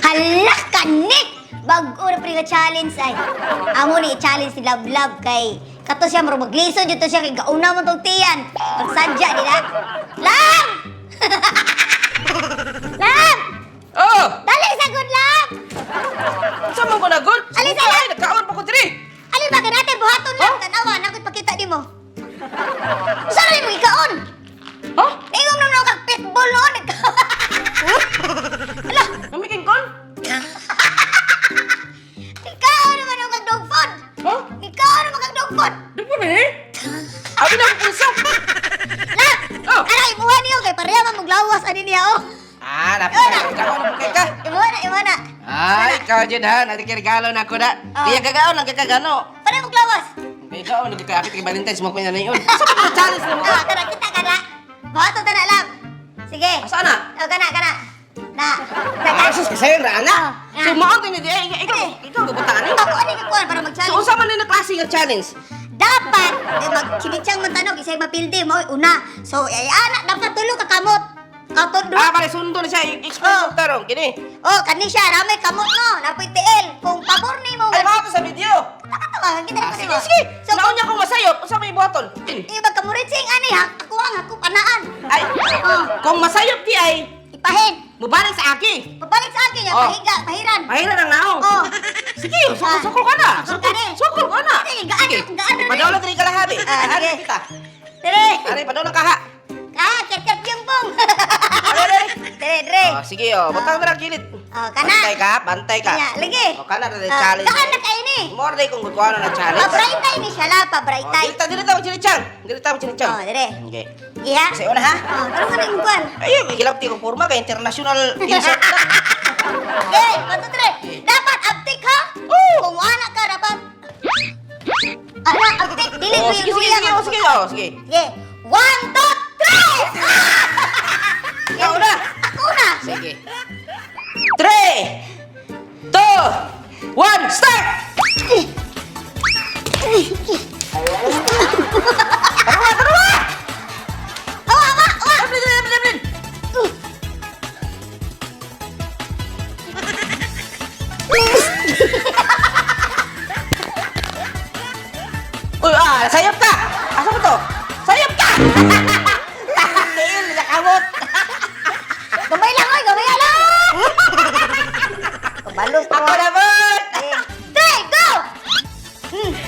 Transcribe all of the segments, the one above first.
Hala kani! Bag-o na pre nga challenge ay. Amo ni i-challenge si Love Love kay kato siya murag maglisod jud to siya kay gauna man tong tiyan. Magsadya di na. Love! Love! Oh! Dali sa good love! Unsa man ko na good? Alin sa- Ay, nagkaon pa ko diri. Alin ba ka natin buhaton lang Huh? tanawa na ako'y pakita nimo. Saan na mo ikaon? Ha? Ingom naman kag pitbull noon. Ala, Namiking kon? ikaw naman ang kag dog food. Ha? Ikaw naman kag dog food. Di pa ni? Abi na ko pulsa. Love! Oh. Ara, imuha niyo kay pareha man muglawas ani niya oh. Ah, dapat ka kaon pa kay ka. Imuha na, imuha na. Ay, ikaw jud ha, nagkirigalo na ako na. Ah. Kaya kagaon lang kay kagano. Pareha muglawas. Kay kaon lang kay akit kay Valentine's mo ko na yun. Sa pa challenge nimo Ah, ka? tara kita kana. Buhaton ta na love. Sige. Asa na? Oh, kana kana. Na. Ah, sus kasi ra ana. Ah. So maon ni di ay ikaw ikaw gabutangan ni. Ako ani kakuan para So mag-challenge. unsa man ni na klase nga challenge? Dapat eh, magchimichang man tanog isay mapildi mo una. So ay ana dapat tulo ka kamot. Katon Ah, pare sundo na siya explain Oh. oh. tarong kini. Oh, kani siya ramay kamot no. Napoy tiil. Kung pabor nimo. Ay mao to sa video. Nakatawa kita Ah, na sige, sige. So, Naon niya kung masayop, unsa may buhaton? iba kamuritsing ani ha. Ako ang ako panaan. Ay, Oh, kung masayop di ay ipahin. mubalik sa aki. Pabalik sa akin ya, Oh. pahiga, pahiran. Mahira ng naong. Oh. Sige, sukol, sukol ka na. Sukol ka na. Sukol ka na. Sige, gaan na, gaan na. Padawla diri kalahabi. Ah, Ari sige. kita. Dire. Ari padawla kaha. Ah, ket-ket yung pong. Ari ari. Dire, dire. Oh, sige oh, butang dira kilid. Oh, kana. Bantay ka, bantay ka. Kanya, lagi. Oh, kana na Ah, challenge. Gaan na kayo ni. More day kung kukuha na challenge. Pabraytay ni siya la, Oh, pabraytay. dili ta dili ta chilichang. Dili ta chilichang. Oh, dire. Okay. Iya. Sa una ha. Oh, tarong ka na yung kuwan. Ay, may gilapti ko porma kay international insert na. Okay, 1, 2, 3. Dapat abtik ha? Kung wala ka, dapat. Ana, abtik. Dili Oh, mo sige, yung sige, luya sige, nga. oh, sige, oh, sige. Sige. 1, 2, 3! Ikaw na. Ako na. Sige. 3, 2, 1, start! Tarawa, tarawa! Awa, awa, awa. Ablin, ablin, ablin! Uy, ah, sayop ka! Asa mo to? Sayop ka! Tiil, nakamot! Gamay lang, oy. Gamay lang. Kabalos ko. Ako naman! Three, go!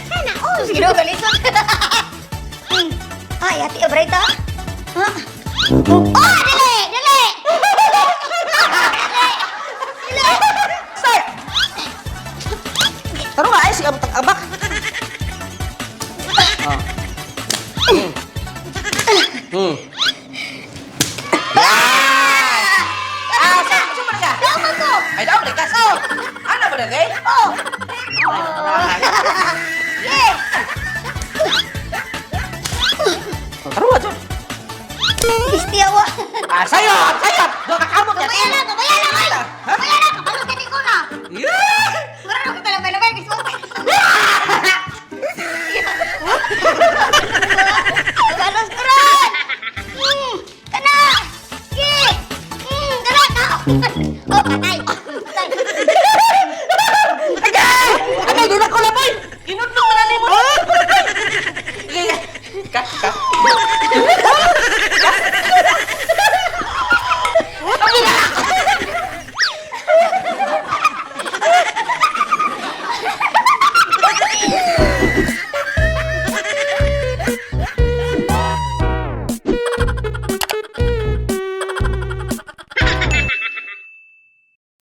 Sana all. Sige, galisod. Ay, ati, abray ta. Ha? Oh, dili! Dili! Dili! Dili! Start! Taro nga, ay, sige, abot ang abak. Oh. Yan! Ah, sa man ka? Daw man ko! Ay, daw, likas. Oh. Ano ba na, eh? Oh! Yeah! Taro nga, John. Istiyawa. Ah, sayop! Sayop! Doon ka kamot yan. Kamaya lang! Kamaya lang! Ay! Kamaya lang! Kabalot ka ko na! Yeah! Mura na kita labay-labay. Gusto ko. Kabalos ko ron! Kana! Sige! Kana! Na! Oh, patay! Patay! Agay! Agay, di na ko labay! Inudlong na nimo. Sige, ka, ka.